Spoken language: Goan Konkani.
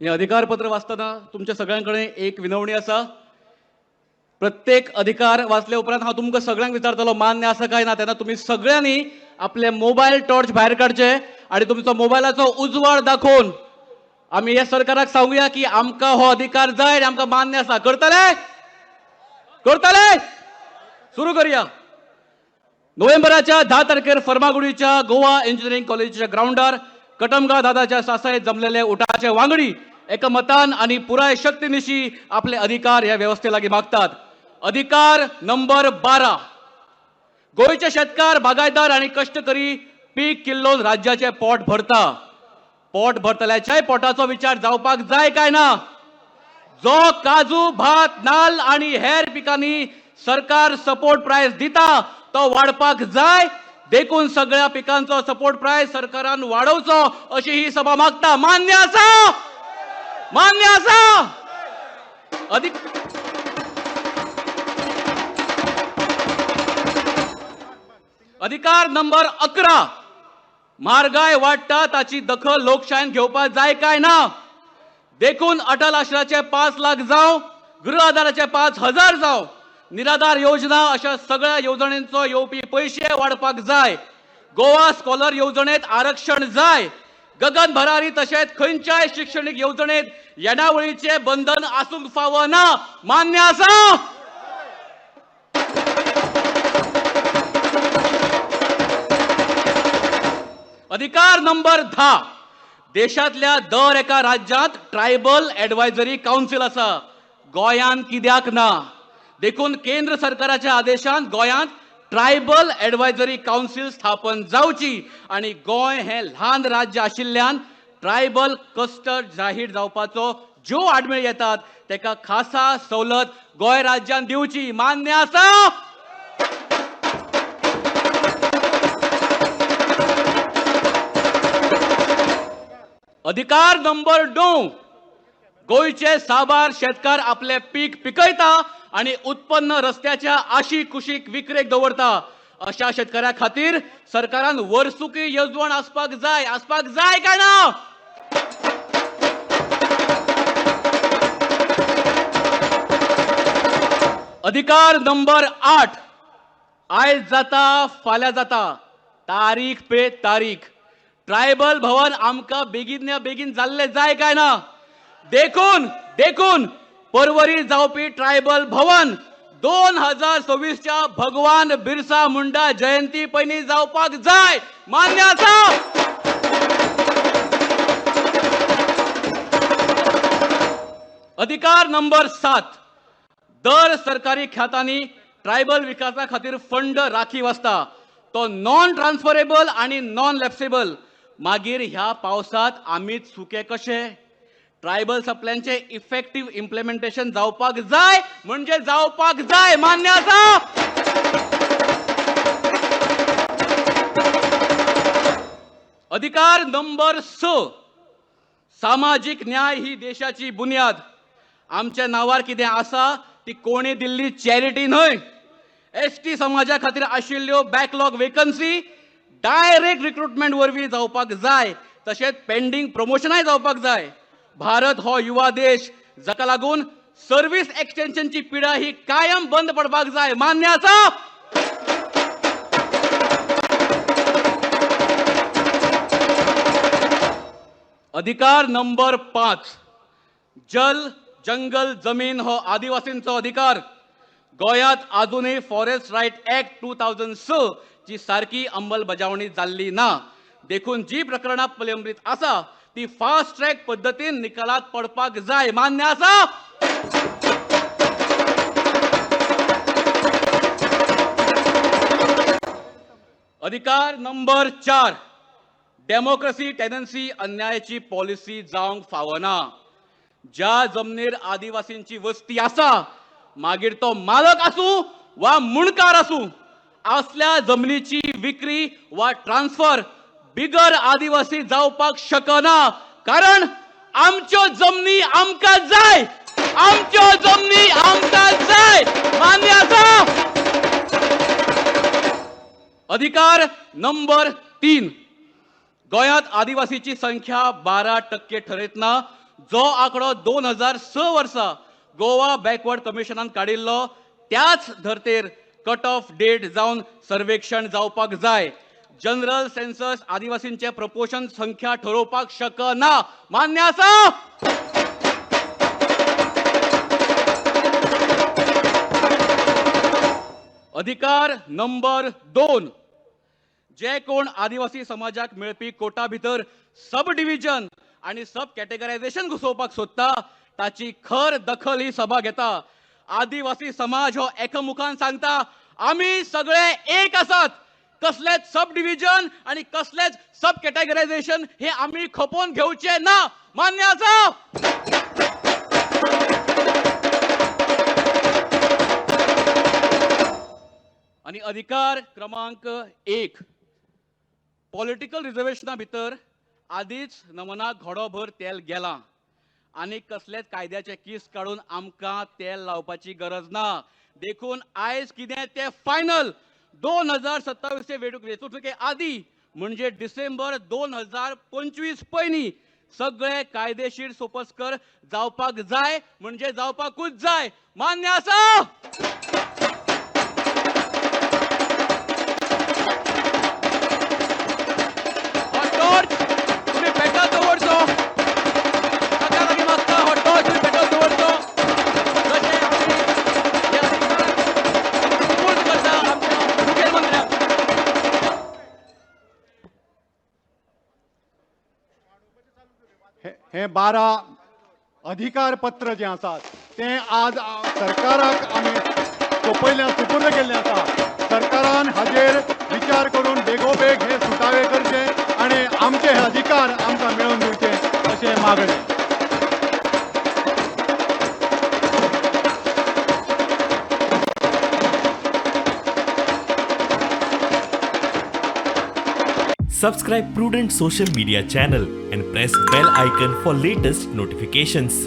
हे अधिकारपत्र वाचतना तुमच्या सगळ्यां कडेन एक विनवणी आसा. प्रत्येक अधिकार वाचले उपरांत हांव तुमकां सगळ्यांक विचारतलो मान्य आसा काय ना, तेन्ना तुमी सगळ्यांनी आपले मोबायल टॉर्च भायर काडचे आनी तुमचो मोबायलाचो उजवाड दाखोवन आमी हे सरकाराक सांगुया की आमकां हो अधिकार जाय आनी आमकां मान्य आसा. करतले? करतले? सुरू करूया. नोव्हेंबराच्या 10 तारखेर फर्मागुडीच्या गोवा इंजिनिअरिंग कॉलेजीच्या ग्रावंडार कटमगाळ दादाच्या सासायत जमलेले उटाचे वांगडी एकमतान आनी पुराय शक्तीनिशी आपले अधिकार ह्या वेवस्थे लागीं मागतात. अधिकार नंबर 12. गोंयचे शेतकार, बागायतदार आनी कश्टकरी पीक किल्लोवन राज्याचे पोट भरता. पोट भरतल्याच्याय पोटाचो विचार जावपाक जाय काय ना? जो काजू, भात, नाल्ल आनी हेर पिकांनी सरकार सपोर्ट प्रायस दिता तो वाडपाक जाय. देखून सगळ्या पिकांचो सपोर्ट प्रायस सरकारान वाडोवचो अशी ही सभा मागता. मान्य आसा? मान्य आसा? अधिकार नंबर 11. म्हारगाय वाडटा ताची दखल लोकशायेन घेवपाक जाय काय ना? देखून अटल आश्राचे 5 लाख जावं, गृह आधाराचे 5000 जावं, निराधार योजना अशा सगळ्या येवजणेंचो येवपी पयशे वाडपाक जाय. गोवा स्कॉलर येवजणेंत आरक्षण जाय. गगन भरारी तशेंच खंयच्याय शिक्षणीक येवजणेंत येणावळीचें बंधन आसूंक फावना. मान्य आसा? अधिकार नंबर 10. देशांतल्या दर एका राज्यांत ट्रायबल एडवायजरी कावन्सील आसा. गोंयांत कित्याक ना? देखून केंद्र सरकाराच्या आदेशान गोंयांत ट्रायबल एडवायजरी कावन्सील स्थापन जावची आनी गोंय हें ल्हान राज्य आशिल्ल्यान ट्रायबल क्लस्टर जाहीर जावपाचो ज्यो आडमेळी येतात तेका खासा सवलत गोंय राज्यान दिवची. मान्य आसा? अधिकार नंबर 9. गोंयचे साबार शेतकार आपले पीक पिकयता आनी उत्पन्न रस्त्याच्या आशी कुशीक विक्रेक दवरता. अशा शेतकऱ्या खातीर सरकारान वर्सुकी येवजण आसपाक जाय. आसपाक जाय काय ना? अधिकार नंबर 8. आयज जाता फाल्यां जाता, तारीख पे तारीख. ट्रायबल भवन आमकां बेगीन बेगीन जाल्ले जाय काय ना? देखून देखून परवरी जावपी ट्रायबल भवन 2026च्या भगवान बिरसा मुंडा जयंती पयलीं जावपाक जाय. मान्य आसा? अधिकार नंबर 7. दर सरकारी खात्यांनी ट्रायबल विकासा खातीर फंड राखीव आसता. तो नॉन ट्रान्सफरेबल आनी नॉन लॅप्सेबल. मागीर ह्या पावसांत आमीच सुके कशे? ट्रायबल सप्लायचे इफेक्टिव्ह इम्प्लिमेंटेशन जावपाक जाय म्हणजे जावपाक जाय. मान्य आसा? अधिकार नंबर 6. सामाजीक न्याय ही देशाची बुन्याद. आमच्या नांवार कितें आसा ती कोणी दिल्ली चॅरिटी न्हय. एसटी समाजा खातीर आशिल्ल्यो बॅकलॉग वेकन्सी डायरेक्ट रिक्रुटमेंट वरवीं जावपाक जाय. तशेंच पेंडींग प्रमोशनाय जावपाक जाय. भारत हो युवा देश, जाका लागून सर्वीस एक्सटेन्शनची पिडा ही कायम बंद पडपाक जाय. मान्य आसा? अधिकार नंबर 5. जल, जंगल, जमीन हो आदिवासींचो अधिकार. गोंयांत आजुनूय फॉरेस्ट रायट ऍक्ट 2006 ची सारकी अंमलबजावणी जाल्ली ना. देखून जी प्रकरणां प्रलंबीत आसा ती फास्ट ट्रॅक पद्दतीन निकालात पडपाक जाय. मान्य आसा? अधिकार नंबर 4. डेमोक्रेसी टेनन्सी अन्यायाची पॉलिसी जावंक फावना. ज्या जमनीर आदिवासींची वस्ती आसा मागीर तो मालक आसूं वा मुणकार आसूं, असल्या जमनीची विक्री वा ट्रान्सफर बिगर आदिवासी जावपाक शकना. कारण आमच्यो जमनी आमकां जाय. आमच्यो जमनी आमकां जाय. मान्य आसा? अधिकार नंबर 3. गोंयांत आदिवासीची संख्या 12% ठरयतना जो आंकडो 2006 वर्सा गोवा बॅकवर्ड कमिशनान काडिल्लो त्याच धर्तेर कट ऑफ डेट जावन सर्वेक्षण जावपाक जाय. जनरल सेन्सस आदिवासींचे प्रपोशन संख्या ठरोवपाक शकना. मान्य आसा? अधिकार नंबर 2, जे कोण आदिवासी समाजाक मेळपी कोटा भितर सब डिव्हिजन आणि सब कॅटेगरायझेशन घुसोवपाक सोदता ताची खर दखल ही सभा घेता. आदिवासी समाज हो एकमुखान सांगता आमी सगळे एक आसात, कसलेच सब डिव्हिजन आणि कसलेच सब कॅटेगरायझेशन हे आमी खपोवन घेवचे ना. मान्य आसा? आणि अधिकार क्रमांक 1, पॉलिटिकल रिजर्वेशना भितर आदीच नमनाक घोडोभर तेल गेलां आनी कसलेच कायद्याचे कीस काडून आमकां तेल लावपाची गरज ना. देखून आयज कितें तें फायनल 2027 वेंचणुके आदी म्हणजे डिसेंबर 2025 पयलीं सगळे कायदेशीर सोपस्कर जावपाक जाय, म्हणजे जावपाकूच जाय. मान्य आसा? हे 12 अधिकार पत्र जे आसात ते आज सरकाराक आमी सोंपयल्या, सुपूर्द केल्लें आसा. सरकारान हाजेर विचार करून बेगोबेग हे सुटावे करचे आनी आमचे हे अधिकार आमकां मेळोवन दिवचे अशें मागणें. Subscribe Prudent Social Media channel and press bell icon for latest notifications.